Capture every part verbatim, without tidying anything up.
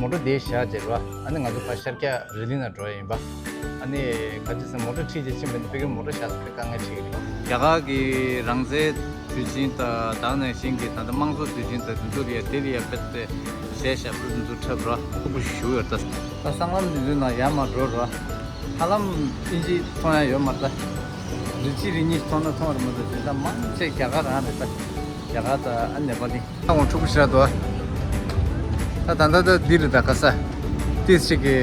མོ་ཊ་དེ་བཞག་རྗེས་ར། ཨ་ནི་ང་ཚོ་ཕར་ཤར་རྒྱག་རི་ལི་ན་འགྲོ་ཡ་ཡིན་པ། ཨ་ནི་ག་ཅི་ཟེར་མོ་ཊ་ཁྲིད་རྗེས་ཕྱིན་པ་ནི་ཕ་གིར་མོ་ཊ་བཞག་ས་དེ་དཀའ་ངལ་འཕྲད་ཀྱི་རེད། རྒྱ་གར་གྱི་རང་བཙན་དུས་ཆེན་དང་དེ་ནང་བཞིན་གྱི་ད་ལྟ་དམངས་གཙོ་དུས་ཆེན་དང་དེ་ཚོ་ལ་ཡ་དེ་ལ་ཡ་དཔེ་དེ་གཞས་ཞབས་བྲོ་དེ་ཚོ་འཁྲབ་ར་ཁུག་པོ་ཞུ་ཡོད་ད། ད་སྲང་ལམ་དེ་ཚོའི་ནང་ཡར་མར་འགྲོ་ར། ཧ་ལམ་ཨིན་ཇི་མཐོང་ཡ་ཡོད་མ་རེད་ད། རི་གཅིག་རི་གཉིས་མཐོང་ན་མཐོང་རེད་མ་གཏོགས་དེ་ད་མང་ཆེ་རྒྱ་གར་རང་རེད་ད། རྒྱ་གར་དང་ཨ་ནེ་པ་ལི། ད་འོང་ཕྲུ་གུ་ཞིག་རག་འདུག་ད་ད་ལྟ་ད་འདི་རེད་ད་ག་ས། ཏིས་ཅིག་གི་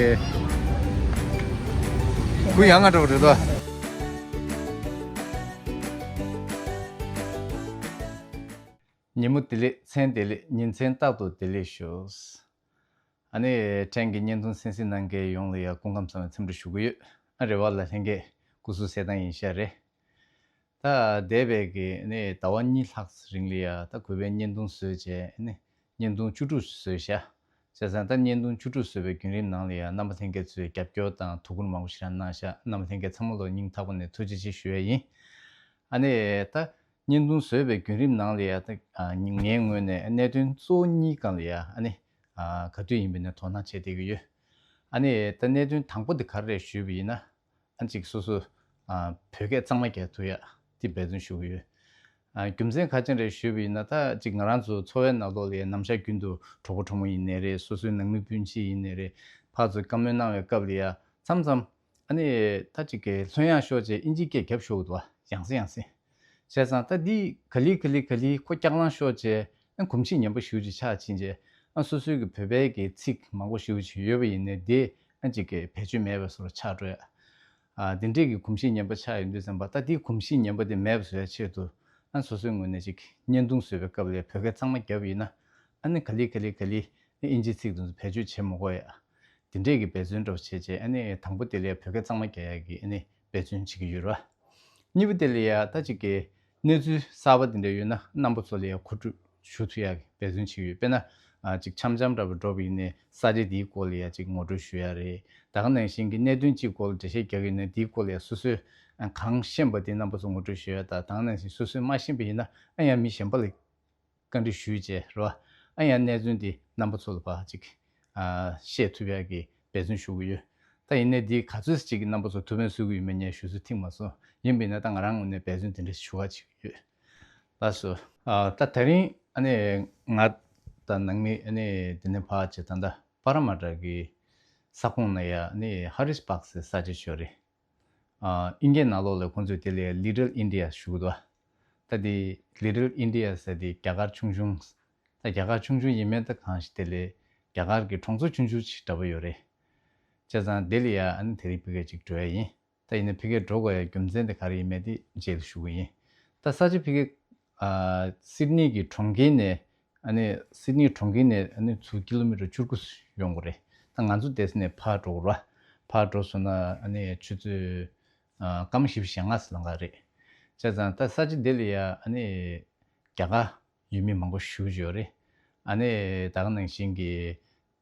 གུ་ཡང་ང་འགྲོ་བ་རེད་དོ། ཉིན་མོ་བདེ་ལེགས། མཚན་བདེ་ལེགས། ཉིན་མཚན་རྟག་ཏུ་བདེ་ལེགས་ཞུ། ཨ་ནི་ཕྲན་གྱི་བརྙན་ཐུང་གསན་གཟིགས་གནང་མཁན་ཡོངས་ལ་ཡང་སྐུ་ཁམས་བཟང་བའི་འཚམས་འདྲི་ཞུ་གི་ཡོད། ཨ་རེ་བ་ལ་ལྷན་རྒྱས་སྐུ་གཟུགས་གསལ་ཐང་ཡིན་ཤག་རེད། ད་འདས་པའི་གི་ནི་ཟླ་བ་གཉིས་ལྷག་རིང་ལ་ཡ་ད་གུས་པའི་བརྙན་ཐུང་བཟོས་བྱས་ནི་བརྙན་ཐུང་བཅུ་དྲུག་བཟོས་ཤག་བྱས་ཙང་ད་བརྙན་ཐུང་བཅུ་དྲུག་བཟོས་པའི་བརྒྱུད་རིམ་ནང་ལ་ཡ་རྣམ་པ་ལྷན་རྒྱས་ཚོས་རྒྱབ་སྐྱོར་དང་ཐུགས་ཁུར་མང་པོ་ཞིག་རང་གནང་ཤག་རྣམ་པ་ལྷན་རྒྱས་ཚང་མ་ལ་སྙིང་ཐག་པ་ནས་ཐུགས་རྗེ་ཆེ་ཞུ་ཡ་ཡིན། ཨ་ནི་ད་བརྙན་ཐུང་བཟོས་པའི་བརྒྱུད་རིམ་ནང་ལ་ཡ་ད་ངའི་ངོས་ནས་གནད་དོན་གཙོ་བོ་གཉིས་སྒང་ལ་ཡ་ཨ་ནི་ག་དུས་ཡིན་པ་ནས་དོ་སྣང་བྱས་བསྡད་ཀྱི་ཡོད། ཨ་ནི་ད་གནད་དོན་དང་པོ་དེ་ག་རེ་རེད་ཞུས་པ་ཡིན་ན། ཨ་ཅིག་སོ་སོ་ཨ་བོད་སྐད་གཙང་མ་རྒྱག་ཐུབ་ཡ་དེ་འབད་བརྩོན་ཞུ་གི་ཡོད། ཨ་རྒྱུ་མཚན་ག་ཅི་རེད་ཞུས་པ་ཡིན་ན། ད་ཅིག་ང་རང་ཚོ་འཚོ་བའི་ནང་ལོགས་ལ་ཡ་ནམ་ཞག་རྒྱུན་དུ་གྲོགས་པོ་གྲོགས་མོ་ཡིན་ནའི་རེད། སོ་སོའི་ནང་མི་སྤུན་མཆེད་ཡིན་ནའི་རེད། ཕར་ཚུར་བཀའ་མོལ་གནང་བའི་སྐབས་ལ་ཡ་མཚམས་མཚམས་ཨ་ནི་ད་ཅིག་གི་ལྷོད་ཡངས་ཤོར་བྱས་ཨིན་ཇིའི་སྐད་རྒྱབ་ཤོར་གི་འདུག་བ། ཡང་སེ་ཡང་སེ། བྱས་ཙང་ད་འདི་ག་ལེ་ག་ལེ་ག་ལེ་ཁོ་སྐྱག་ལང་ཤོར་བྱས། ཨ་གོམས་གཤིས་ངན་པ་ཞེ་པོ་ཅིག་ཆགས་ཕྱིན་རྗེས། ཨ་སོ་སོའི་གི་བོད་པའི་གི་ཚིག་མང་པོ་ཞེ་པོ་ཅིག་ཡོད་པ་ཡིན་ནའི་དེ་ཨ་ཅིག་གི་བེད་སྤྱོད་མེད་པའི་བཟོ་འདྲ་ཆགས་འགྲོ་ཡ། ཨ་དེ་འདྲས་ཀྱི་གོམས་གཤིས་ངན་པ་ཆགས་ཡོང་དུས་ཙམ་པ། ད་དེའི་གོམས་གཤིས་ངན་པ་དེ་མེད་པ་བཟོ་ཡ་ཆེད་དུ། ཨ་སོ་སོའི་ངོས་ནས་ཅིག་བརྙན་ཐུང་བཟོས་པའི་སྐབས་ལ་བོད་སྐད་གཙང་མ་བརྒྱབ་པ་ཡིན་ན། ཨ་ནི་ག་ལེ་ག་ལེ་ག་ལེ་ཨིན་ཇིའི་ཚིག་དེ་ཚོ་བེད་སྤྱོད་བྱེད་མི་དགོས་ཡ། དེ་འདྲས་ཀྱི་འབད་བརྩོན་འདྲ་པོ་བྱས་རྗེས། ཨ་ནི་དང་པོ་དེ་ལ་བོད་སྐད་གཙང་མ་རྒྱག་ཡ་གི་ཨ་ནི་འབད་བརྩོན་བྱེད་ཀྱི་ཡོད་རེད་བ། གཉིས་པ་དེ་ལ་ཡ་ད་ཅིག་གི་གནས་ཚུལ་གསར་པ་དེ་འདྲ་ཡོད་ན་རྣམ་པ་ཚོ་ལ་ཡ་མཁོ་སྤྲོད་ཞུ་ཐུབ་ཡ་གི་འབད་བརྩོན་བྱེད་ཀྱི་ཡོད། དཔེར་ན་ཨ་ཅིག་འཆམ་འཆམ་འདྲ་པོ་འགྲོ་བ་ཡིན་ནའི་ས་ཆ་དེའི་སྐོར་ལ་ཡ་ཅིག་ངོ་སྤྲོད་ཞུ་ཡ་རེད། ད་ག་ནང་བཞིན་གྱི་གནད་དོན་གཅིག་སྐོར་ལ་འགྲེལ་བཤད་རྒྱག་གི་ཡོད་ན་དེའི་སྐོར་ལ་ཡ་སོ་སོས་ཨ་གང་ཤེས་པ་དེ་རྣམ་པ་ཚོ་ངོ་སྤྲོད་ཞུ་ཡ་དང་། ད་ག་ནང་བཞིན་སོ་སོས་མ་ཤེས་པ་ཡིན་ན་ཨ་ཡང་མི་གཞན་པ་ལ་བཀའ་འདྲི་ཞུས་བྱས་རེད་བ། ཨ་ཡང་གནས་ཚུལ་འདི་རྣམ་པ་ཚོ་ལ་ཕར་ཅིག་ཨ་བཤད་ཐུབ་ཡག་གི་འབད་བརྩོན་ཞུ་གི་ཡོད། ད་ཡིན་ནའི་འདི་ག་ཚོད་ཅིག་གི་རྣམ་པ་ཚོ་ཐུགས་ཕན་གསོས་ཀྱི་ཡོད་མེད་ངས་ཞུ་ཚོད་ཐིག་མ་སོང་། ཡིན་པས་ན་ད་ང་རང་ངོས་ནས་འབད་བརྩོན་དེ་འདྲ་ཞུ་ག་བྱེད་ཀྱི་ཡོད། ལགས་སོ། ཨ་ད་དེ་རིང་ཨ་ནི་ང་དང་ནང་མི་ཨ་ནི་དེ་ནས་ཕར་ཅིག་ད་ལྟ་པ་ར་མ་ཏྲ་གི་ས་ཁོངས་ན་ཡ་ཨ་ནི་ཧ་རིས་པག་ཟེར་ས་ཆ་ཞིག་ཡོད་རེད། ཨ་ཨིན་སྐད་ནང་ལོགས་ལ་ཁོང་ཚོས་དེ་ལ་Little India ཞུ་གི་འདུག་ད་དེ་Little India ཟེར་དེ་རྒྱ་གར་ཆུང་ཆུང་། ད་རྒྱ་གར་ཆུང་ཆུང་ཡིན་མིན་ད་གང་ཞིག་དེ་ལས་རྒྱ་གར་གྱི་གྲོང་ཚོ་ཆུང་ཆུང་ཞིག་འདྲ་པོ་ཡོད་རེད། བྱས་ཙང་དེ་ལ་ཡ་ཨ་ནི་དེ་རིང་ཕ་གིར་ཅིག་འགྲོ་ཡ་ཡིན། ད་ཡིན་ན་ཕ་གིར་འགྲོ་དགོས་ཡ་རྒྱུ་མཚན་དེ་ག་རེ་ཡིན་མིན་དེ་རྗེས་ལ་ཞུ་གི་ཡིན། ད་ས་ཆ་ཕ་གི་ཨ་སིད་ནི་གི་གྲོང་ཁྱེར་ནས། ཨ་ནི་སིད་ནི་གྲོང་ཁྱེར་ནས་ཨ་ནི་ཚུར་ཀི་ལོ་མི་ཊར་བཅུ་དགུ་ཡོང་དགོས་རེད། ད་ང་ཚོ་དེ་ནས་ཕར་འགྲོ་དགོས་རེད་བ། ཕར་འགྲོ་སོང་ན་ཨ་ནི་ཆུ་ཚོད་ཨ་སྐར་མ་བཞི་བཅུ་ཞེ་ལྔ་ཙམ་ལང་ག་རེད། བྱས་ཙང་ད་ས་ཆ་དེ་ལ་ཡ་ཨ་ནི་རྒྱ་གར་ཡུལ་མི་མང་པོ་ཞེ་པོ་ཅིག་ཡོད་རེད། ཨ་ནི་ད་ག་ནང་བཞིན་གྱི་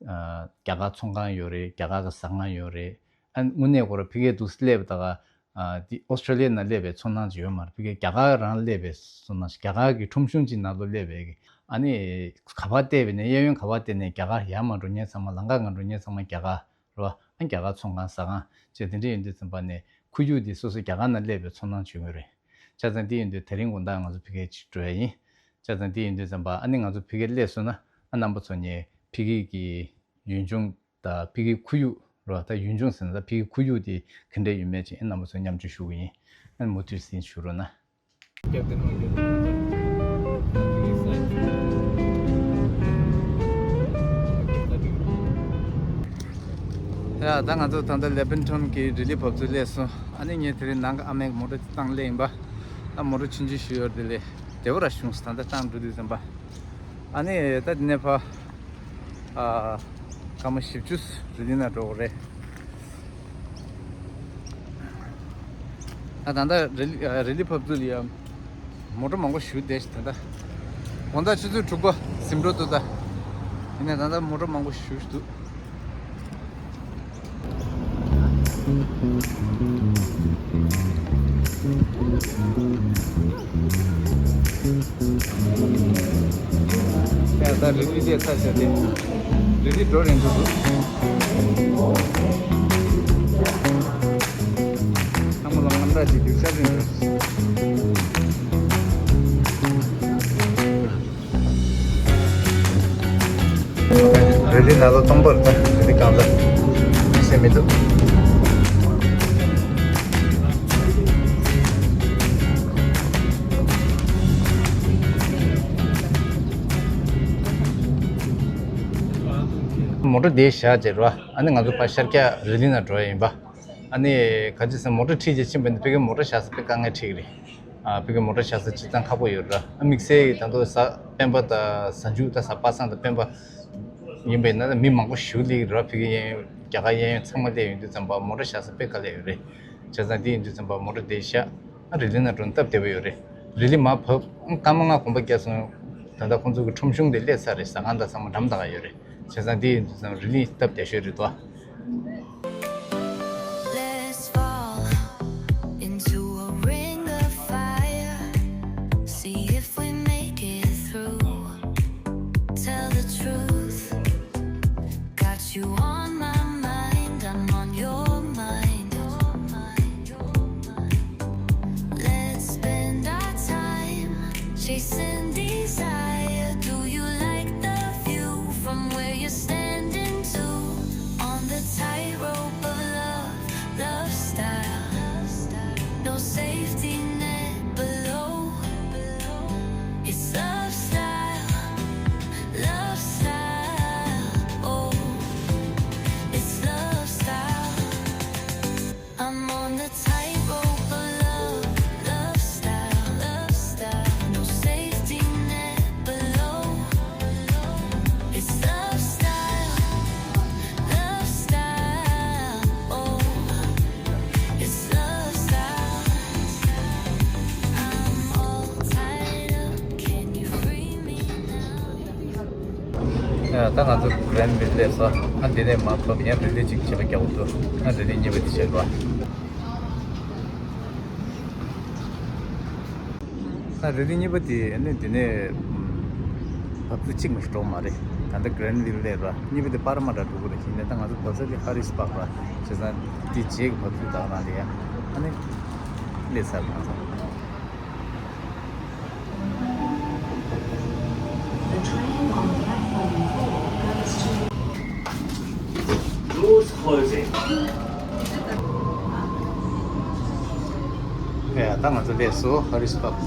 ཨ་རྒྱ་གར་ཚོང་ཁང་ཡོད་རེད། རྒྱ་གར་གྱི་ཟ་ཁང་ཡོད་རེད། ཨ་དངོས་གནས་ཁོ་རང་ཕ་གིར་འདུག་སེ་སླེབས་པ་ད་ག་ཨ་འདི་ཨོ་སི་ཀྲོ་ལི་ཡ་ནང་སླེབས་པའི་ཚོར་སྣང་ཅིག་ཡོད་མ་རེད། ཕ་གིར་རྒྱ་གར་རང་སླེབས་པའི་ཚོར་སྣང་ཅིག་རྒྱ་གར་གྱི་ཁྲོམ་གཞུང་ཅིག་ནང་དུ་སླེབས་པའི་གི། ཨ་ནི་ག་པར་བལྟས་པ་ཡིན་ནའི་གཡས་གཡོན་ག་པར་བལྟས་ནའི་རྒྱ་གར། ཡར་མར་འགྲོ་མཁན་ཚང་མ་ལམ་ཁ་སྒང་འགྲོ་མཁན་ཚང་མ་རྒྱ་གར་རེད་བ། ཨ་རྒྱ་གར་ཚོང་ཁང་ཟ་ཁང་བྱས་དེ་འདྲ་ཡིན་དུས་ཙམ་པ་ནས་ཁོར་ཡུག་འདི་སོ་སོ་རྒྱ་གར་ནང་སླེབས་པའི་ཚོར་སྣང་བྱུང་གི་རེད། བྱས་ཙང་དེ་ཡིན་དུས་དེ་རིང་དགོང་དག་ང་ཚོ་ཕ་གིར་ཅིག་འགྲོ་ཡ་ཡིན། བྱས་ཙང་དེ་ཡིན་དུས་ཙམ་པ་ཨ་ནི་ང་ཚོ་ཕ་གིར་སླེབས་སོང་ན་ཨ་རྣམ་པ་ཚོ་ངས་ཕ་གི་གི་ཡུལ་ལྗོངས་དང་ཕ་གིའི་ཁོར་ཡུག་རེད་བ། ད་ཡུལ་ལྗོངས་ཟེར་ན་ད་ཕ་གིའི་ཁོར་ཡུག་དེ་ག་འདྲ་ཡོད་མེད་ཅིག་ཨ་རྣམ་པ་ཚོ་མཉམ་སྤྱོད་ཞུ་གི་ཡིན། ཨ་ནི་མུ་མཐུད་གསན་ཞུ་རོགས་གནང་། ཡ་ད་ང་ཚོ་ད་ལྟ་ལེ་བྷན་ཊོན་གྱི་རི་ལི་བབས་ཚུགས་སླེབས་སོང་། ཨ་ནི་ངས་དེ་རིང་ནང་གི་ཨ་མའི་མོ་ཊ་བཏང་སླེབས་ཡིན་པ། ཨ་མོ་ཊ་ཆུང་ཆུང་ཞིག་ཡོད་དེ་ལས་བདེ་པོ་ར་བྱུང་སོང་། ད་ལྟ་བཏང་འགྲོ་དུས་ཙམ་པ། ཨ་ནི་ད་དེ་ནས་ཕར་ཨ་སྐར་མ་བཞི་བཅུ་རི་ལི་ན་འགྲོ་དགོས་རེད། ད་ད་ལྟ་རི་ལི་ཨ་རི་ལི་བབས་ཚུགས་ལ་ཡ་མོ་ཊ་མང་པོ་ཞིག་བསྡད་ཤག་ད་ལྟ་དགོང་དག་ཆུ་ཚོད་དྲུག་པ་ཟིན་འགྲོ་འདུག་ད་ཡིན་ནའི་ད་ལྟ་མོ་ཊ་མང་པོ་ཞིག་འདུག་ཡ་ད་རི་ལི་ལས་ཚ་ཤ་དེ། རི་ལི་འགྲོ་རན་འགྲོ་འདུག་ཚང་མ་ལ་རྔམ་སྐྲག་ཅིག་སྡུག་ཤར་རན་འགྲོ། རི་ལི་ནང་ལ་སྟོང་པར་ད་རི་ལི་གང་ལ་ཤེས་མི་འདུག་མོ་ཊ་དེ་བཞག་བྱས་རོ། ཨ་ནི་ང་ཚོ་ཕར་ཤར་རྒྱག་རི་ལི་ན་འགྲོ་ཡ་ཡིན་པ། ཨ་ནི་ག་ཅི་ཟེར་མོ་ཊ་ཁྲིད་བྱས་ཕྱིན་པ་ནི་ཕ་གིའི་མོ་ཊ་བཞག་ས་དཔེ་དཀའ་ངལ་འཕྲད་ཀྱི་རེད། ཨ་ཕ་གིའི་མོ་ཊ་བཞག་ས་སྤྱིར་བཏང་ཁག་པོ་ཡོད་ར། ཨ་དམིགས་བསལ་གྱི་ད་དུང་གཟའ་སྤེན་པ་དང་གཟའ་མཇུག་དང་གཟའ་པ་སངས་དང་སྤེན་པ་ཡིན་པས་ན་མི་མང་པོ་ཞེ་པོ་སླེབས་ཀྱི་རེད་བ། ཕ་གིའི་གཡས་གཡོན་རྒྱ་གར་གཡས་གཡོན་ཚང་མ་སླེབས་ཡོང་དུས་ཙམ་པ་མོ་ཊ་བཞག་ས་དཔེ་དཀའ་ལས་ཡོད་རེད། བྱས་ཙང་དེ་ཡིན་དུས་ཙམ་པ་མོ་ཊ་དེ་བཞག་ཨ་རི་ལི་ན་འགྲོ་ན་སྟབས་བདེ་པོ་ཡོད་རེད། རི་ལི་མར་བབས་སྐར་མ་ལྔ་གོམ་པ་བརྒྱབ་སོང་། ད་ལྟ་ཁོང་ཚོ་གི་ཁྲོམ་གཞུང་དེ་སླེབས་ཚར་རེད། ཟ་ཁང་དང་ཚང་མ་འགྲམ་དེ་ག་ཡོད་རེད། བྱས་ཙང་དེ་ཡིན་དུས་ཙམ་རི་ལི་སྟབས་བདེ་ཤོས་རེད་དོ། Let's fall into a ring of fire. See if we make it through. Tell the truth. Got you on my mind, I'm on your mind. Let's spend our time chasing desire. Do you like the view from where you're standing? Too on the tightrope of love, love style. No safety net below. It's love style, love style. Oh, it's love style. I'm on the tightrope of love, love style, love style. No safety net below. It's love style, love style. Oh, it's love style. I'm all tied up. Can you free me now? ཡ། ད་ང་ཚོ་Granville སླེབས་སོང་། ཨ་འདི་ནས་མར་བབས་ཡང་རི་ལི་གཅིག་བྱེད་པ་རྒྱག་འདུག་ཨ་རི་ལི་གཉིས་པ་འདི་བྱེད་རོགས། ཨ་རི་ལི་གཉིས་པ་འདི་ཨ་ནི་འདི་ནས་བབས་ཚུགས་གཅིག་མ་གཏོགས་འགྲོ་མ་རེད། ད་ལྟ་Granville སླེབས་རོགས། གཉིས་པ་འདི་Parramatta འགྲོ་དགོས་རེད། ཡིན་ནའི་ད་ང་ཚོ་བབས་ས་འདི་Harris Park རེད། བྱས་ཙང་འདི་རྗེས་ཀྱི་བབས་ཚུགས་ད་ག་རང་རེད་ཡ། ཨ་ནི་སླེབས་ཚར་རེད་ང་ཚོ། The train on platform four goes to Doors closing. ཡ། ད་ང་ཚོ་སླེབས་སོང་། Harris Park.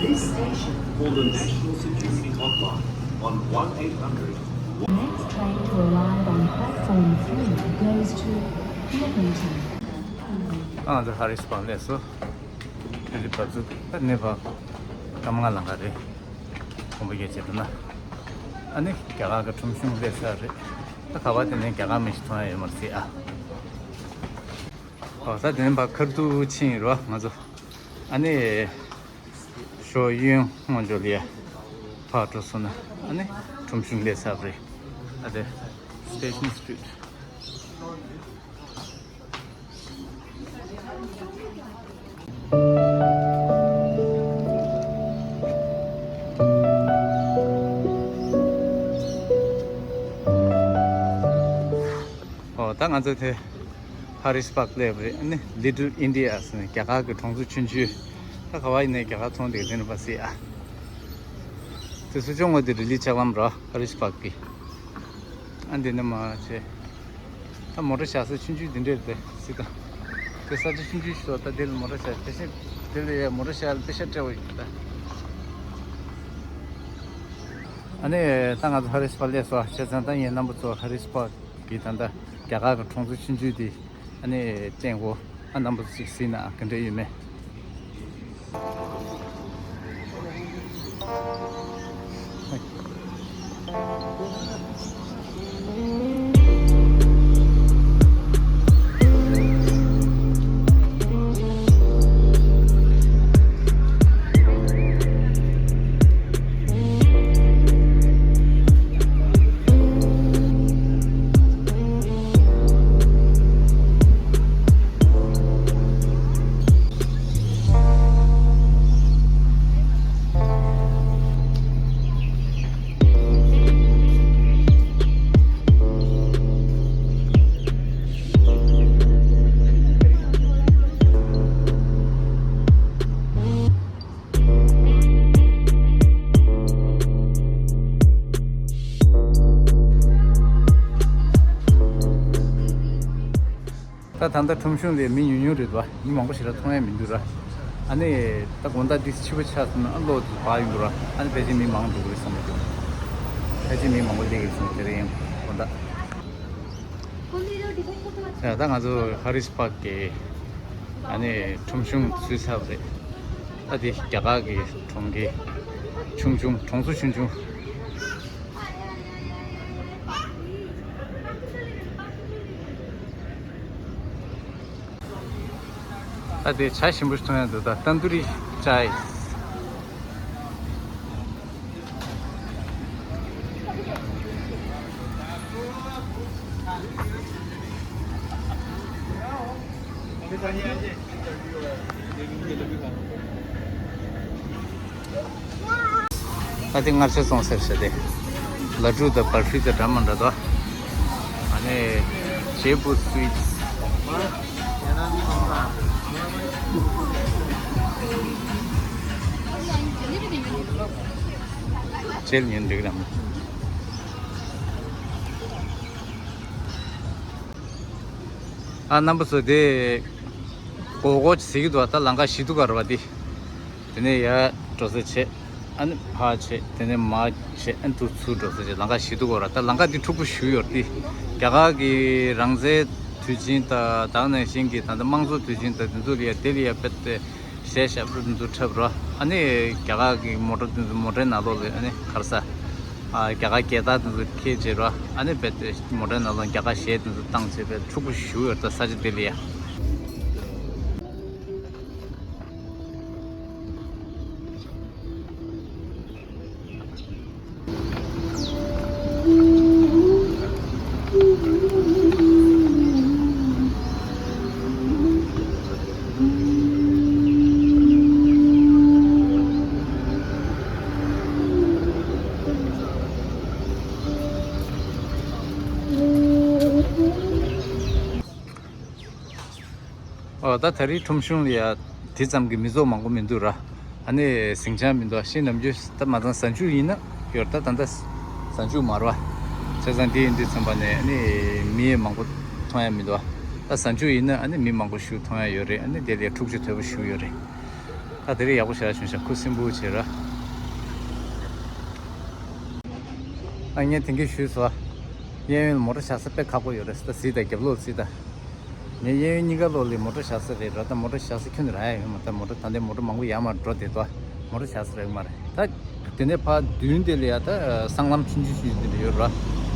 This station. Call the National Security Hotline on one eight hundred. The next train to arrive on platform three goes to Leamington. ད་ང་ཚོ་Harris Park སླེབས་སོང་། རི་ལི་བབས་ཚུགས་ད་ནས་བབས་སྐར་མ་ལྔ་ལང་ག་རེད། གོམ་པ་བརྒྱད་བྱས་འགྲོ་ན། ཨ་ནི་རྒྱ་གར་གྱི་ཁྲོམ་གཞུང་སླེབས་ཚར་རེད། ད་ག་པར་དེ་ནས་རྒྱ་གར་མི་ཞིག་མཐོང་ཡ་ཡོད་མ་རེད་ཟེར་ཨ། ཨོ། ད་དེ་ནས་ཕར་ཁ་ཐུག་ཕྱིན་རོ་ང་ཚོ། ཨ་ནི་ཞོ་གཡོན་ངོས་ཕྱོགས་ལ་ཡ་ཕར་འགྲོ་སོང་ན་ཨ་ནི་ཁྲོམ་གཞུང་སླེབས་ཚར་རེད། ཨ་དེ་Station Street། ཨོ། ད་ང་ཚོ་དེ་Harris Park སླེབས་རེད། ཨ་ནི་Little India ཟེར་ནས་རྒྱ་གར་གྱི་གྲོང་ཚོ་ཆུང་ཆུང་། ད་ག་པར་ཡིན་ནའི་རྒྱ་གར་མཐོང་བསྡད་དེ་ནས་ཕར་གཟིགས་ཨ། དེ་ཚོ་ཅུང་ངོ་དེ་རི་ལི་ལྕགས་ལམ་ར། Harris Park གི། ཨ་འདི་ནས་མར་བྱས། ད་མོ་ཊ་བཞག་ས་ཆུང་ཆུང་འདི་འདྲས་རེད་དེ་གཟིགས་དང་། དེ་ས་ཆ་ཆུང་ཆུང་ཞིག་འདུག་ད་འདི་ལ་མོ་ཊ་བཞག་དེ་བཞིན་འདི་ལ་ཡ་མོ་ཊ་བཞག་ཡ་ལ་པེ་ཤ་སྤྲད་པ་ཡོད་ད། ཨ་ནི་ད་ང་ཚོ་Harris Park སླེབས་སོང་བྱས་ཙང་ད་ངས་རྣམ་པ་ཚོ་Harris Park གི་ད་ལྟ་རྒྱ་གར་གྱི་གྲོང་ཚོ་ཆུང་ཆུང་དེ་ཨ་ནི་བསྟན་གོ་ཨ་རྣམ་པ་ཚོ་ཅིག་གཟིགས་ན་ག་འདྲ་ཡོད་མེད། ད་ལྟ་ཁྲོམ་གཞུང་ལ་མི་ཉུང་ཉུང་རེད་པ། མི་མང་པོ་ཞིག་ལ་མཐོང་ཡ་མི་འདུག་ར། ཨ་ནི་ད་དགོང་དག་འདི་ཕྱི་པོ་ཆགས་སོང་ན་ཨ་གློག་འདི་འབར་ཡོང་འདུག་ར། ཨ་ནི་ཕལ་ཆེར་མི་མང་འདུག་རེད་བསམ་གྱི་འདུག་ཕལ་ཆེར་མི་མང་པོ་སླེབས་ཀྱི་རེད་བསམ་གྱི་རེད། ཡང་དགོང་དག་ཡ་ད་ང་ཚོ་ཧ་རིས་པག་གི་ཨ་ནི་ཁྲོམ་གཞུང་ཚུད་ཚར་བ་རེད། ད་འདི་རྒྱ་གར་གྱི་གྲོང་ཁྱེར་ཆུང་ཆུང་གྲོང་ཚོ་ཆུང་ཆུང་། ད་དེ་ཇ་ཞིམ་པོ་ཞིག་འཐུང་ཡ་འདུག་ད་ཏན་ཏུ་རི་ཅའི། ད་དེ་མངར་ཆ་སོང་ཟེར་ཟེར་ཏེ། ལ་ཌུ་དང་བར་ཕི་དང་འདྲ་མི་འདྲ་དོ། ཨ་ནི་ཇེ་པུར་སུའིཊ། ཇེལ་ཉན་འགྲིག་རམ། ཨ་རྣམ་པ་ཚོ་དེ་གོ་གོ་ཅིག་ཟེར་གྱི་འདུག་ད་ལམ་ཁ་ཞིག་འདུག་ག་ར་བ་དེ། དེ་ནས་ཡར་འགྲོ་ས་བྱས། ཨ་ནི་ཕར་བྱས། དེ་ནས་མར་བྱས། ཨ་ནི་དུ་ཚུར་འགྲོ་ས་བྱས། ལམ་ཁ་ཞིག་འདུག་ག་ར། ད་ལམ་ཁ་དེ་འཁྲུག་པོ་ཞེ་པོ་ཡོད་རེད་དེ། རྒྱ་གར་གྱི་རང་བཙན་དུས་ཆེན་དང་ད་ག་ནང་བཞིན་གྱི་ད་ལྟ་དམངས་གཙོ་དུས་ཆེན་དང་དེ་ཚོ་ལ་ཡ་དེ་ལ་ཡ་དཔེ་དེ། གཞས་ཞབས་བྲོ་འདི་ཚོ་འཁྲབ་རོགས། ཨ་ནི་རྒྱ་གར་གྱི་མོ་ཊ་འདི་ཚོ་མོ་ཊའི་ནང་ལོགས་ལ་ཨ་ནི་ག་རེ་ཟ། ཨ་རྒྱ་གར་རྒྱལ་དར་འདི་ཚོ་འཁྱེར་བྱས་རོགས། ཨ་ནི་རྦད་དེ་མོ་ཊའི་ནང་ལོགས་རྒྱ་གར་གཞས་འདི་ཚོ་བཏང་བྱས་རྦད་འཁྲུག་པོ་ཞེ་པོ་ཡོད་རེད་ད་ས་ཆ་འདི་ལ་ཡ། ཨོ་ད་ད་རེས་ཁྲོམ་གཞུང་ལ་ཡ་དེ་ཙམ་གྱི་མི་ཚོགས་མང་པོ་མི་འདུག་ར། ཨ་ནི་ཟིང་ཆ་མི་འདུག་ཤིང་ནམ་རྒྱུན་ད་མ་ཚང་གཟའ་མཇུག་ཡིན་ན་ཡོད་ད། ད་ལྟ་གཟའ་མཇུག་མ་རེད་བ། བྱས་ཙང་དེ་ཡིན་དུས་ཙམ་པ་ནས་ཨ་ནི་མི་མང་པོ་མཐོང་ཡ་མི་འདུག་ད་གཟའ་མཇུག་ཡིན་ན་ཨ་ནི་མི་མང་པོ་ཞིག་མཐོང་ཡ་ཡོད་རེད། ཨ་ནི་དེ་ལས་འཁྲུག་ཆ་དོད་པོ་ཞིག་ཡོད་རེད། ད་དེ་རིང་ཡག་པོ་ཞེ་དྲག་བྱུང་ཤག་ཁུ་སིམ་པོ་བྱས་ར། ཨ་ངས་དེང་གི་ཞུས་སོ། གཡས་གཡོན་མོ་ཊ་བཞག་ས་དཔེ་ཁག་པོ་ཡོད་རེད། ད་གཟིགས་དང་རྒྱབ་ལོགས་གཟིགས་དང་། ངའི་གཡས་གཡོན་གཉིས་ཀ་ལོགས་ལ་མོ་ཊ་བཞག་ས་རེད་ར། ད་མོ་ཊ་བཞག་ས་ཁྱོན་ནས་རག་ཡ་ཡོད་མ་རེད། ད་མོ་ཊ་ད་ལྟའི་མོ་ཊ་མང་པོ་ཡར་མར་འགྲོ་བསྡད་དོ། མོ་ཊ་བཞག་ས་རག་གི་མ་རེད། ད་དེ་ནས་ཕར་མདུན་དེ་ལ་ཡ་ད་སྲང་ལམ་ཆུང་ཆུང་ཆུང་ཆུང་དེ་འདྲ་ཡོད་ར།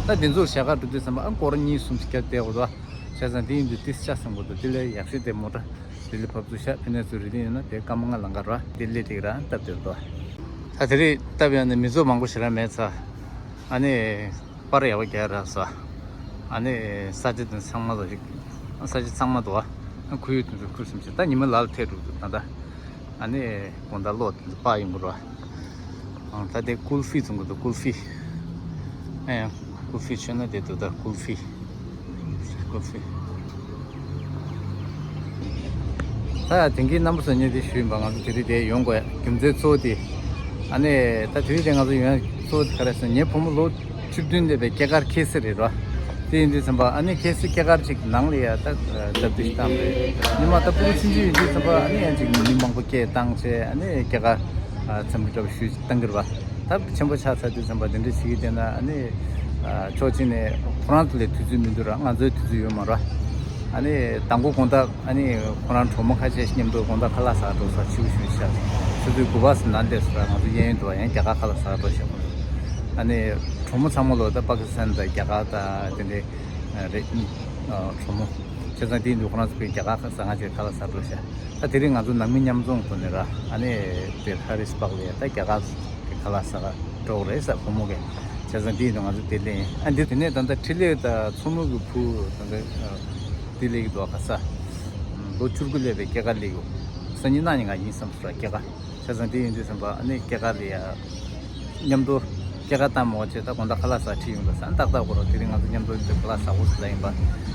ད་དེ་ཚོར་ཞལ་ཁ་འགྲོ་དུས་ཙམ་པ་ཨ་སྐོར་གཉིས་གསུམ་ཞིག་བརྒྱབ་བསྡད་དགོས་དོ། བྱས་ཙང་དེ་ཡིན་དུས་ཏིས་ཆ་སེམས་དགོས་དོ། དེ་ལས་ཡག་ཤོས་དེ་མོ་ཊ་དེ་ལས་བབས་ཚུར་བཞག་ཕན་ནས་ཚུར་རི་ལི་ཡོད་ན་དེ་སྐར་མ་ལྔ་ལམ་ཁ་ར་དེ་སླེབས་དེ་ར་སྟབས་བདེ་དོ། ད་དེ་རིང་སྟབས་ཡག་ནས་མི་ཚོགས་མང་པོ་ཞེ་དྲག་མེད་ཙང་ཨ་ནི། པར་ཡག་པོ་རྒྱག་རག་སོང་། ཨ་ནི་ས་ཆ་དེ་ཚང་མ་ལ་ཞིག་ས་ཆ་ཚང་མ་དུ་ཨ་ཁོར་ཡུག་དེ་ཚོ་ཁུར་སེམས་ཆེ་ད་ཉི་མ་ལ་ལ་ཐལ་འགྲོ་འདུག་ད་ལྟ་ཨ་ནི་དགོང་དག་གློག་དེ་ཚོ་སྤར་ཡོང་གི་རེད་བ། ཨང་ད་དེ་ཀུལ་ཧྥི་བཙོང་གི་འདུག་ཀུལ་ཧྥི། ཨེ་ཡང་ཀུལ་ཧྥི་མཆོད་ན་དེ་འདུག་ད་ཀུལ་ཧྥི། ཀུལ་ཧྥི། ད་དེང་གི་རྣམ་པ་ཚོ་ཉིད་དེ་ཞུས་ཡིན་པ་ང་ཚོ་དེ་རིང་དེ་ཡོང་དགོས་རྒྱུ་མཚན་གཙོ་བོ་དེ། ཨ་ནི་ད་དེ་རིང་དེ་ང་ཚོ་ཡོང་ཡ་གཙོ་བོ་དེ་ག་རེ་ཟེར་ངའི་བུ་མོ་ལོ་བཅུ་བདུན་སླེབས་པའི་སྐྱེས་སྐར་ཁེ་སི་རེད་རོ། དེ་ཡིན་དུས་ཙམ་པ་ཨ་ནི་ཁེ་སི་སྐྱེས་སྐར་ཅིག་ནང་ལ་ཡ་ད་སྟབས་བདེ་ཞིག་བཏང་རེད། ཉི་མ་ད་ཕྲུ་གུ་ཆུང་ཆུང་ཡིན་དུས་ཙམ་པ་ཨ་ནི་ཡང་ཅིག་མི་མང་པོ་སྐད་བཏང་བྱས་ཨ་ནི་སྐྱེས་སྐར་འཚམས་འདྲི་འདྲ་པོ་ཞུས་བཏང་གི་རེད་པ། ད་ཆེན་པོ་ཆགས་ཚར་དུས་ཙམ་པ་འདི་འདྲ་བྱེད་ཀྱི་བསྡད་ན་ཨ་ནི་ཕྱོགས་གཅིག་ནས་ཁོ་རང་ཚོ་ལ་དུས་ཚོད་མི་འདུག་ར། ང་ཚོའི་དུས་ཚོད་ཡོད་མ་རེད། ཨ་ནི་དང་པོ་དགོང་དག་ཨ་ནི་ཁོ་རང་གྲོགས་མོ་ཁ་ཤས་ཤིག་མཉམ་དུ་དགོང་དག་ཁ་ལག་ཟ་འགྲོ་ས་ཆུ་བོ་ཞུ་ཤག་ཆུ་ཚོད་དགུ་པ་ཙམ་ནང་སླེབས་སོང་ར། ང་ཚོ་གཡས་གཡོན་དུ་བ་ཡང་རྒྱ་གར་ཁ་ལག་ཟ་འགྲོ་ཤག་ཨ་ནི་གྲོགས་མོ་ཚང་མ་ལོ་ད་པ་ཀི་སི་ཐན་དང་རྒྱ་གར་དང་དེ་འདྲའི་རེད། གྲོགས་མོ་བྱས་ཙང་དེ་ཡིན་དུས་ཁོ་རང་ཚོ་གི་རྒྱ་གར་ཁ་ཟ་ང་ཚོའི་ཁ་ལག་ཟ་འགྲོ་ཤག་ད་དེ་རིང་ང་ཚོ་ནང་མི་མཉམ་འཛོམས་ཐོག་ནས་ར་ཨ་ནི་དེ་ཧ་རིས་པག་ལ་ཡ་ད་རྒྱ་གར་གི་ཁ་ལག་ཟ་ག་འགྲོ་གི་རེད་ས་བུ་མོ་གི་བྱས་ཙང་དེ་ཡིན་དུས་ང་ཚོ་དེ་ལེན་ཨ་འདི་དེ་ནས་ད་ལྟ་འཕྲིན་ལས་དང་མཚོ་མོ་གི་བུ་ད་ལྟ་དེ་ལས་ཀྱི་འདུག་ག་ས་ལོ་བཅུ་དགུ་སླེབས་པའི་སྐྱེས་སྐར་སླེབས་ཡོད། སང་ཉིན་གནངས་ཉིན་ང་ཡིན་བསམ་སོང་ར་སྐྱེས་སྐར། བྱས་ཙང་དེ་ཡིན་དུས་ཙམ་པ་ཨ་ནི་སྐྱེས་སྐར་ལ་ཡ་མཉམ་དུ་སྐྱེས་སྐར་བཏང་མོ་བྱས་ད་དགོང་དག་ཁ་ལག་ཟ་ཁྲིད་ཡོང་དུས་ཙང་ཏག་ཏག་གོ་ར་དེ་རིང་ང་ཚོ་མཉམ་དུ་འདི་ཁ་ལག་ཟ་དགོས་ཟེར་ལ་ཡིན་པ།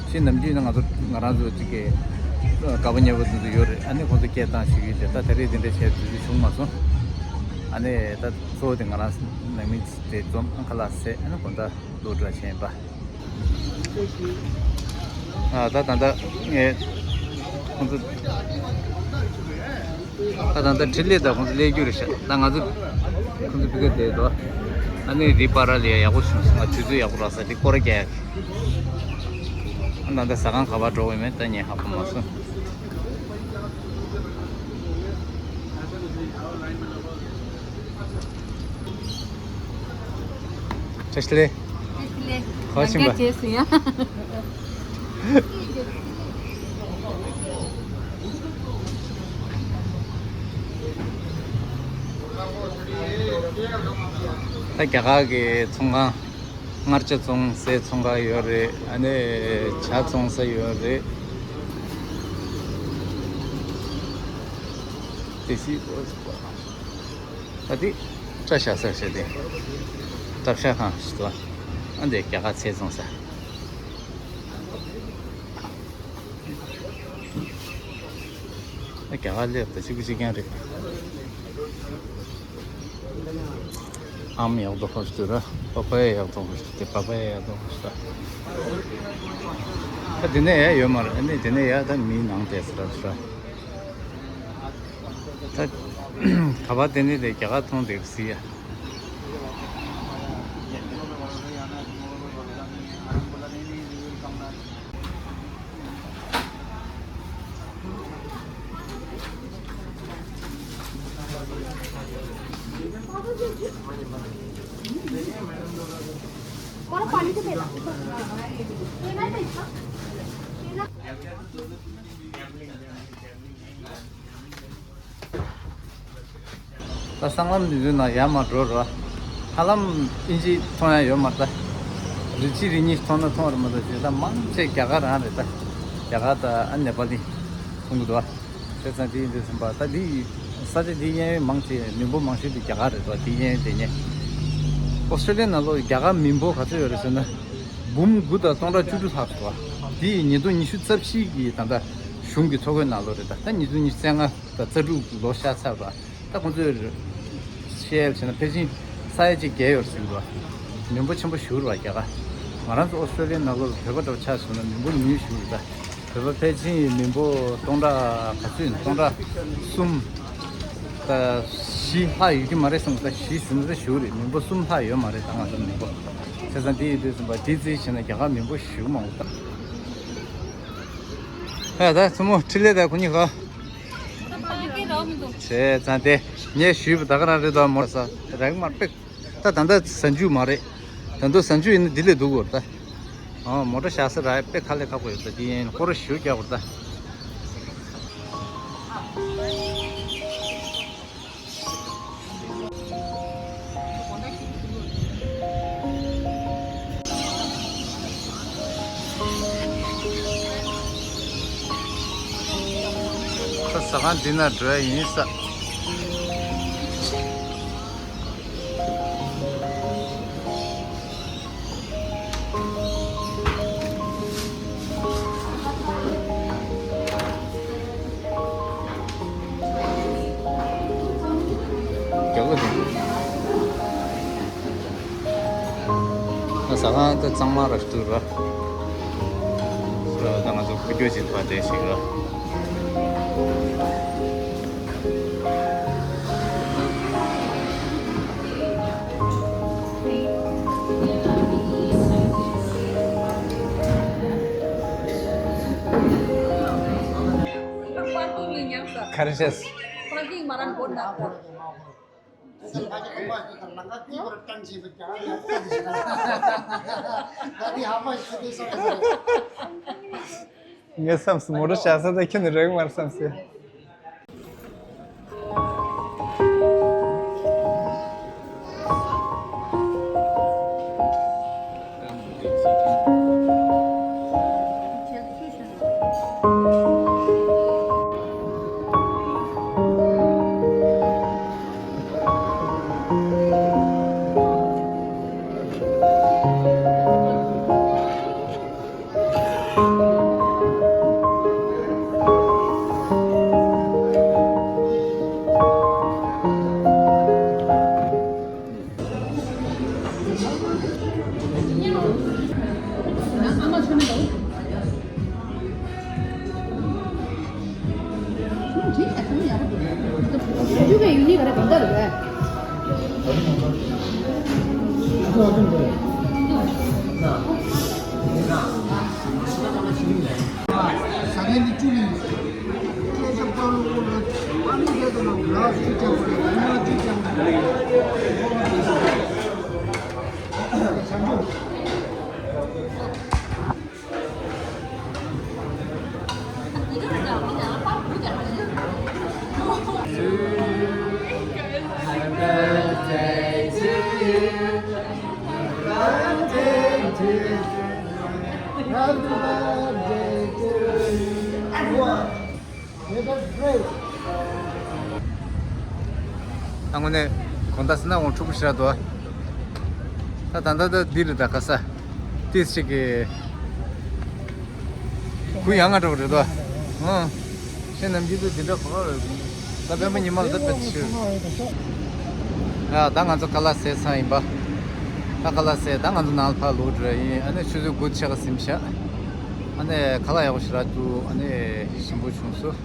ཤིང་ནམ་རྒྱུན་ནི་ང་ཚོ་ང་རང་ཚོ་གཅིག་གི་དགའ་པོ་ཉེ་པོ་དེ་ཚོ་ཡོད་རེད། ཨ་ནི་ཁོང་ཚོ་སྐད་བཏང་ཞུ་གི་ཡོད་དེ་ད་དེ་རིང་དེ་འདྲ་བྱས་དུས་ཚོད་བྱུང་མ་སོང་། ཨ་ནི་ད་གཙོ་བོ་དེ་ང་རང་ནང་མི་དེ་འཛོམས་ཁ་ལག་ཟས་ཨ་ནི་དགོང་དག་ལོ་འདྲ་བྱས་ཡིན་པ། ཨ་ད་ད་ད་ངས་ཁོང་ཚོ་ད་ད་ད་འཕྲིན་ལས་ད་ཁོང་ཚོ་སླེབས་རྒྱུ་རེད་ཤག་ད་ང་ཚོ་ཁོང་ཚོ་ཕི་ཀ་བསྡད་འདུག་ཨ་ནི་རི་པ་ར་ལི་ཡ་ཡག་པོ་བྱུང་སོང་། ང་དུས་ཚོད་ཡག་པོ་རག་ས་དེ་སྐོར་རྒྱག་ཡ། ཨ་ད་ད་ཟ་ཁང་ག་པར་འགྲོ་དགོས་མེད་ད་ངས་ཧ་གོ་མ་སོང་། བཀྲ་ཤིས་བདེ་ལེགས། བཀྲ་ཤིས་བདེ་ལེགས། ག་བ་ཕྱིན་པ། ལས་སུ་ཡ། ད་རྒྱ་གར་གྱི་ཚོང་ཁང་། མངར་ཆ་བཙོང་སའི་ཚོང་ཁང་ཡོད་རེད། ཨ་ནི་ཇ་བཙོང་ས་ཡོད་རེད། དེ་སི་ཨོ་ད་དེ་སྐྲ་བཞར་ས་བྱས་ཏེ་སྐྲ་བཞར་ཁང་ཞིག་འདུག་ཨ་འདི་རྒྱ་གར་ཚལ་བཙོང་ས། རྒྱ་གར་སླེབས་ད་གཅིག་པུ་གཅིག་རྐྱང་རེད། ཨམ་ཡག་ཏུ་ཧོ་ཤི་ཏུ་ར། པ་པ་ཡ་ཡག་ཏུ་ཧོ་ཤི་ཏུ་པ་པ་ཡ་ཡག་ཏུ་ཧོ་ཤི་ཏུ། ད་དེ་ནས་ཡ་ཡོད་མ་རེད། ཨ་ནི་དེ་ནས་ཡ་ད་མི་ནང་དེ་སི་ར་སི་ར། ད་ག་པ་དེ་ནས་དེ་རྒྱ་གར་མཐོང་དེ་སི་ཡ། ད་སྲང་ལམ་འདི་ཚོའི་ནང་ཡར་མར་འགྲོ་རོགས། ཧ་ལམ་ཨིན་ཇི་མཐོང་ཡ་ཡོད་མ་རེད་ད། རི་གཅིག་རི་གཉིས་མཐོང་ན་མཐོང་རེད་མ་གཏོགས་ཞེ་དྲག་མང་ཆེ་རྒྱ་གར་རང་རེད་ད། རྒྱ་གར་ད་ཨ་ནེ་པ་ལི་མཐོང་གི་འདུག་ཨ། བྱས་ཙང་དེ་ཡིན་དུས་ཙམ་པ་ད་འདི་ས་ཆ་འདི་གཡས་གཡོན་མང་ཆེ་མི་འབོར་མང་ཤོས་དེ་རྒྱ་གར་རེད་དོ། དེ་གཡས་གཡོན་དེ་ནས་ཨོ་སི་ཀྲོ་ལི་ཡའི་ནང་ལོགས་རྒྱ་གར་མི་འབོར་ག་ཚོད་ཡོད་རེད་ཟེར་ན་འབུམ་དགུ་དང་སྟོང་ཕྲག་བཅུ་དྲུག་ལྷག་འདུག་ཨ། འདི་ཉིས་སྟོང་ཉི་ཤུ་རྩ་བཞི་གི་ད་ལྟ་གཞུང་གི་ཐོ་འགོད་ནང་ལོགས་རེད་ད། ད་ཉིས་སྟོང་ཉི་ཤུ་རྩ་ལྔ་དང་རྩ་དྲུག་ལོ་ཤར་ཚར་བ། ད་ཁོང་ཚོས་བཤད་ཡ་བྱས་ན་ཕལ་ཆེར་ས་ཡ་གཅིག་བརྒལ་ཡོད་ཟེར་གྱི་འདུག་མི་འབོར་ཆེན་པོ་ཞིག་རེད་བ་རྒྱ་གར། ང་རང་ཚོ་ཨོ་སི་ཀྲོ་ལི་ཡའི་ནང་ལོགས་ལ་བོད་པ་འདྲ་བོ་ཆ་བཞག་ན་མི་འབོར་ཉུང་ཉུང་ཞིག་རེད་ད། བོད་པ་ཕལ་ཆེར་མི་འབོར་སྟོང་ཕྲག་ག་ཚོད་ཡིན། སྟོང་ཕྲག་གསུམ་དང་བཞི་ལྷག་ཡོད་ཀྱི་མ་རེད་བསམ། ད་བཞི་ཟིན་ན་ད་ཞུ་རེད། མི་འབོར་གསུམ་ལྷག་ཡོད་མ་རེད་ད་ང་ཚོ་མི་འབོར། བྱས་ཙང་དེ་ཡིན་དུས་ཙམ་པ་དེ་རྩིས་བྱས་ན་རྒྱ་གར་མི་འབོར་ཞེ་པོ་མང་པོ་ད། ཨ་ད་མཚོ་མོ་འཕྲིན་ལས་ད་ཁོ་གཉིས་ག་བྱས་ཙང་དེ་ངས་ཞུས་པ་ད་ག་རང་རེད་དོ། མོ་ས་རག་མར་པེག་ད་ད་ལྟ་གཟའ་མཇུག་མ་རེད། ད་ལྟ་གཟའ་མཇུག་ཡིན་ན་འདི་ལས་སྡུག་གོ་ད། ཨོ་མོ་ཊ་བཞག་ས་རག་དཔེ་དཀའ་ལས་ཁག་པོ་ཡོད་ད། འདི་ཡིན་སྐོར་ར་ཞུ་རྒྱག་གོ་ད། ད་ཟ་ཁང་འདི་ན་འགྲོ་ཡ་ཡིན་ས། རྒྱག་གི་འདུག་ང་ཟ་ཁང་དེ་གཙང་མ་ར་ཞིག་འདུག་ར། ད་ང་ཚོ་ཁ་རྒྱུག་ཅིག་ཕར་འདྲེན་ཞིག་ར། ག་རེ་བྱས། ངས་བསམ་སོང་། མོ་ཊ་བཞག་ས་དེ་ཁྱོན་ནས་རག་གི་མ་རེད་བསམ་སོང་། ཡུ་གེ་ཡུ་ནི་ག་རེ་གང་འདྲ་རེད། ད་དངོས་གནས་དགོང་དག་ཟིན་ན་འོང་ཕྲུ་གུ་ཞིག་རག་འདུག་ད་ད་ལྟ་ད་འདི་རེད། ད་ག་ས་ཏིས་ཅིག་གི་གུ་ཡང་ང་འགྲོ་གི་རེད་དོ། ཨང་། ཁྱེད་རྣམས་ཀྱིས་ཚོ་འདི་འདྲ་གོ་བ་རེད། ད་སྤེན་པ་ཉི་མ་ལ་ད་དཔེ་ཆུ། ཡ་ད་ང་ཚོ་ཁ་ལག་ཟས་ཚར་ཡིན་པ། ད་ཁ་ལག་ཟས་ད་ང་ཚོ་ནང་ལ་ཕར་ལོག་འགྲོ་ཡིན། ཨ་ནི་ཆུ་ཚོད་དགུ་ཕྱེད་ཀ་ཟིན་ཤག་ཨ་ནི་ཁ་ལག་ཡག་པོ་ཞིག་རག་འདུག་ཨ་ནི་ཞིམ་པོ་བྱུང་སོང་།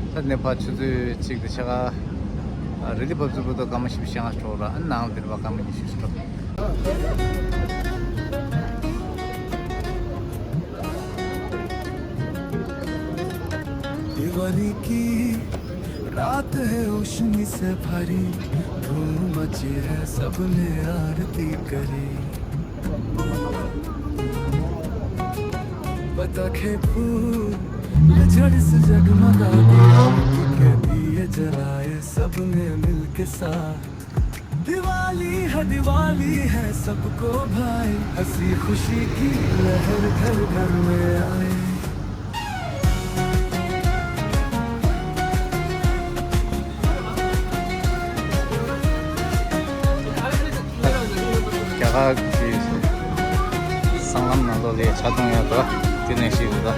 ད་ནས་ཕར་ཆུ་ཚོད་གཅིག་དང་ཕྱེད་ཀ་རི་ལི་བབས་ཚུགས་བར་དུ་སྐར་མ་བཞི་བཅུ་ཞེ་ལྔ་འགྲོ་ར། ཨ་ནང་ལ་འདིར་བ་སྐར་མ་ཉི་ཤུ་ཞིག་འགྲོ། दिवाली की रात है, रोशनी से भरी, धूम मची है, सबने आरती करी। पताखे फूल झड़ से जगमगा दिया, के दिए जलाए सबने मिलके साथ। दिवाली है, दिवाली है, सबको भाई, हंसी खुशी की लहर घर घर में आए। རྒྱ་གར་གྱི་སྲང་ལམ་ནང་ལོགས་ལ་ཇ་འཐུང་ཡག་འདུག་དེ་ནས་ཤིག་འདུག་དེ་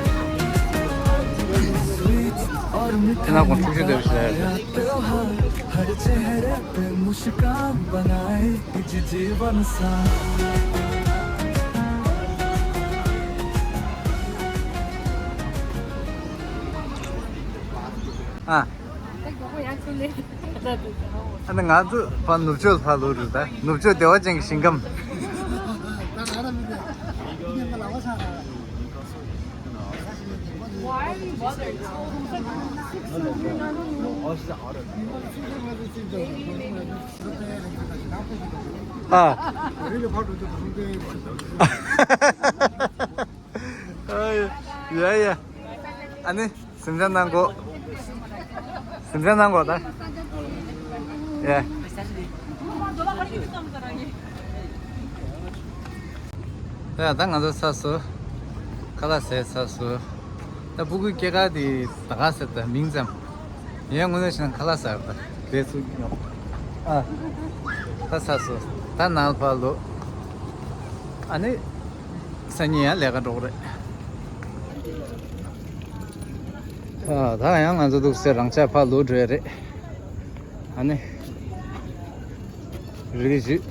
ན་ཁོང་འཁྲུག་ཆ་འདོད་ཤེས། ཨ། ཨ་ནི་ང་ཚོ་ཕར་ནུབ་ཕྱོགས་ཕར་ལོག་རེད་ད། ནུབ་ཕྱོགས་བདེ་བ་ཅན་གྱི་ཞིང་ཁམས། ཨ། ཡ་ཡ། ཨ་ནི། སེམས་ཅན་ནང་གོ། སེམས་ཅན་ནང་གོ་ད། ཡ། ད་ད་ང་ཚོ་ཚར་སོང་། ཁ་ལག་ཟས་ཚར་སོང་། ད་སྤུ་གུའི་སྐྱེས་སྐར་དེ་ད་ག་ཟེར་ད་མིང་ཙམ། ཡང་དངོས་གནས་བྱས་ན་ཁ་ལག་ཟ་ར་ད་ལས་ཚུགས་ཡོང་། ཨ། ད་ཚར་སོང་། ད་ནང་ལ་ཕར་ལོག་ཨ་ནི། སང་ཉིན་ཡང་ལས་ཀ་འགྲོ་གི་རེད། ཨ། ད་ཡང་ང་ཚོ་འདུག་སེ་རང་ཅག་ཕར་ལོག་འགྲོ་ཡ་རེད། ཨ་ནི། རི་ལི་བཞུད།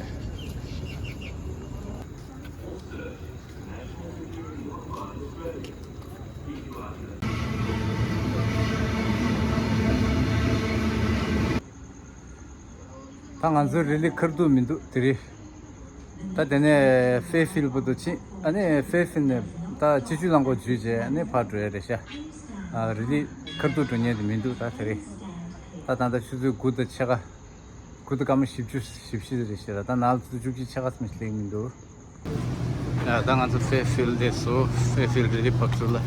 ད་ང་ཚོའི་རི་ལི་ཁ་ཐུག་མི་འདུག་དེ་རིང་། ད་དེ་ནས་ཧྥེ་ཧྥིལ་བར་དུ་ཕྱིན། ཨ་ནི་ཧྥེ་ཧྥིལ་ནས་ད་སྤྱི་སྤྱོད་རླངས་འཁོར་བརྒྱུད་བྱས་ཨ་ནི་ཕར་འགྲོ་ཡ་རེད་ཤག་ཨ། རི་ལི་ཁ་ཐུག་འགྲོ་མཁན་དེ་མི་འདུག་ད་དེ་རིང་། ད་ད་ལྟ་ཆུ་ཚོད་དགུ་དང་ཕྱེད་ཀ་དགུ་དང་སྐར་མ་བཞི་བཅུ་ཞེ་བཞི་རེད་ཤག་ད་ནང་ལ་ཆུ་ཚོད་བཅུ་གཅིག་ཕྱེད་ཀ་ཙམ་ཞིག་སླེབས་མི་འདུག་ཡ། ད་ང་ཚོ་ཧྥེ་ཧྥིལ་དེ་སོ། ཧྥེ་ཧྥིལ་རི་ལི་བབས་ཚུགས་ལ།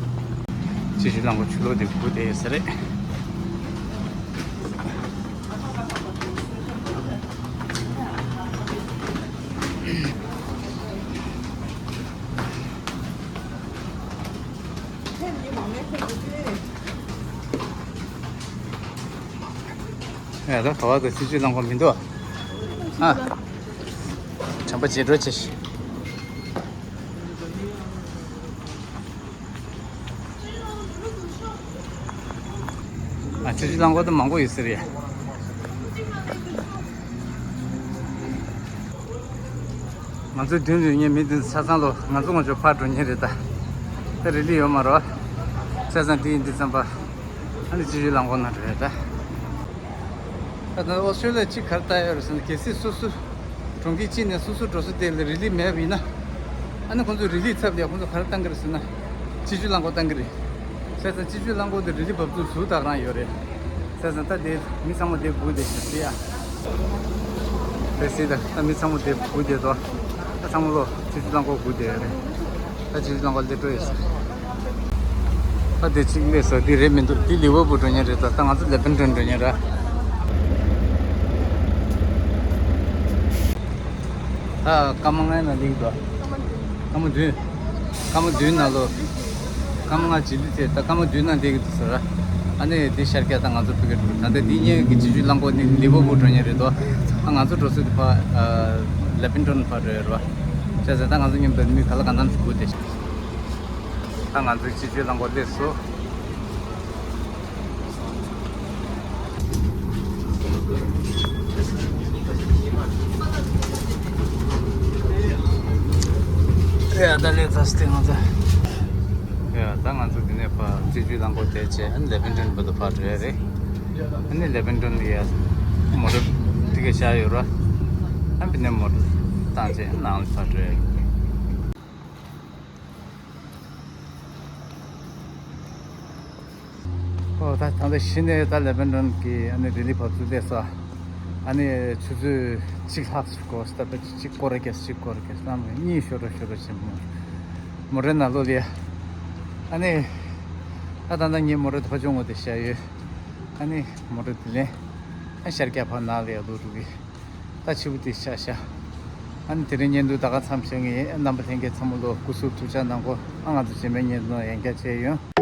སྤྱི་སྤྱོད་རླངས་འཁོར་ཆུ་ལོག་དེ་སྒུག་བསྡད་ཡོད་ས་རེད། ཡ། ད་ག་བ་དུ་སྤྱི་སྤྱོད་རླངས་འཁོར་མི་འདུག་ཨ། དྲན་པ་བརྗེད་འགྲོ་བྱེད་ཤིག་ཨ། སྤྱི་སྤྱོད་རླངས་འཁོར་དུ་མང་པོ་ཡོད་ས་རེད། ང་ཚོའི་མདུན་དུ་ཡོད་མཁན་མི་འདི་ཚོ་ཆ་ཚང་ལོ་ང་ཚོ་ངོ་ཅོག་ཕར་འགྲོ་མཁན་རེད་ད། ད་རི་ལི་ཡོད་མ་རེད། བྱས་ཙང་དེ་ཡིན་དུས་ཙམ་པ། ཨ་ནི་སྤྱི་སྤྱོད་རླངས་འཁོར་ནང་འགྲོ་ཡ་ད། ད་ལྟ་ཨོ་སི་ཀྲོ་ལི་ཡ་གཅིག་ག་རེ་ལྟ་ཡ་རེད་ཟེར་ན། གལ་སྲིད་སོ་སོ་གྲོང་ཁྱེར་གཅིག་ནས་སོ་སོ་འགྲོ་ས་དེ་ལ་རི་ལི་མེད་པ་ཡིན་ན། ཨ་ནི་ཁོང་ཚོས་རི་ལིའི་ཚབ་ལ་ཁོང་ཚོས་ག་རེ་བཏང་གི་རེད་ཟེར་ན། སྤྱི་སྤྱོད་རླངས་འཁོར་བཏང་གི་རེད། བྱས་ཙང་སྤྱི་སྤྱོད་རླངས་འཁོར་དེ་རི་ལི་བབས་ཚུགས་ཟུར་དག་རང་ཡོད་རེད། བྱས་ཙང་ད་དེ་མི་ཚང་མ་དེ་སྒུག་བསྡད་ཤག་ཟེར་ཡ། དེ་སྲིད་ད་ད་མི་ཚང་མ་དེ་སྒུག་བསྡད་དོ། ད་ཚང་མ་ལོ་སྤྱི་སྤྱོད་རླངས་འཁོར་སྒུག་བསྡད་ཡོད་རེད། ད་སྤྱི་སྤྱོད་རླངས་འཁོར་སླེབས་འགྲོ་ཡོད་ས་རེད། ད་དེ་གཅིག་སླེབས་སོང་། དེ་རེད་མི་འདུག་དེ་ལི་ཝར་པུལ་འགྲོ་མཁན་རེད། ད་ད་ང་ཚོ་ལེ་བན་ཊོན་འགྲོ་མཁན་རེད། ད་སྐར་མ་ལྔའི་ནང་སླེབས་འདུག་སྐར་མ་བདུན། སྐར་མ་བདུན་ནང་ལོ། སྐར་མ་ལྔ་བྱེད་དུས་དེ་ད་སྐར་མ་བདུན་ནང་སླེབས་ཀྱི་འདུག་ཟེར། ཨ་ནི་དེ་ཤར་རྒྱག་ད་ང་ཚོ་ཕ་གིར་འགྲོ། ད་ལྟ་འདི་གཉིས་ཀྱི་སྤྱི་སྤྱོད་རླངས་འཁོར་ནི་ལི་ཝར་པུལ་འགྲོ་མཁན་རེད་དོ། ཨ་ང་ཚོ་འགྲོ་ས་དེ་ཕ་ཨ་ལེ་བན་ཊོན་ཕར་འགྲོ་ཡ་རེད་པ། བྱས་ཙང་ད་ང་ཚོ་མཉམ་དུ་མི་ག་ལ་གང་འཚམ་ཞིག་སྒུག་བསྡད་ཤག་ད་ང་ཚོའི་སྤྱི་སྤྱོད་རླངས་འཁོར་སླེབས་སོང་། ཡ་ད་ལས་ཚ་སྟེ་ང་ཚོ། ཡ་ད་ང་ཚོ་འདི་ནས་ཕར་སྤྱི་སྤྱོད་རླངས་འཁོར་དེ་བྱས། ཨ་ནི་ལེ་བན་ཊོན་བར་དུ་ཕར་འགྲོ་ཡ་རེད། ཨ་ནི་ལེ་བན་ཊོན་ལ་ཡ་མོ་ཊ་དེ་ག་བཞག་ཡོད་ར། ཨ་འདི་ནས་མོ་ཊ་བཏང་བྱས་ནང་ལ་ཕར་འགྲོ་ཡ་རེད། ཨོ་ད་ད་ལྟ་གཞི་ནས་ད་ལེ་བན་ཊོན་གྱི་ཨ་ནི་རི་ལི་བབས་ཚུགས་སླེབས་སོང་། ཨ་ནི་ཆུ་ཚོད་གཅིག་ལྷག་ཙམ་འགོར་སོང་། ད་ལྟ་གཅིག་སྐོར་ར་རྒྱག་གཅིག་སྐོར་ར་རྒྱག་ལམ་གཉིས་ཤོར་ར་ཤོར་ར་བྱས་མོ་མོ་ཊའི་ནང་ལོགས་ལ་ཡ། ཨ་ནི་ད་ད་ལྟ་ངའི་མོ་ཊ་དེ་ཕར་ཕྱོགས་ངོས་དེ་བཞག་ཡོད། ཨ་ནི་མོ་ཊ་དེ་ལེན། ཨ་ཤར་རྒྱག་ཕར་ནང་ལ་ཡ་ལོག་འགྲོ་གི། ད་ཕྱི་པོ་དེ་ཤ་ཤ། ཨ་ནི་དེ་རིང་བརྙན་ཐུང་ད་ག་མཚམས་བཞག་གི་ཡིན། རྣམ་པ་ལྷན་རྒྱས་ཚང་མ་ལོ་སྐུ་གཟུགས་ཐུགས་ཅག་གནང་གོ། ཨ་ང་ཚོ་རྗེས་མའི་བརྙན་ཐུང་ཡང་བསྐྱར་མཇལ་ཡོང་།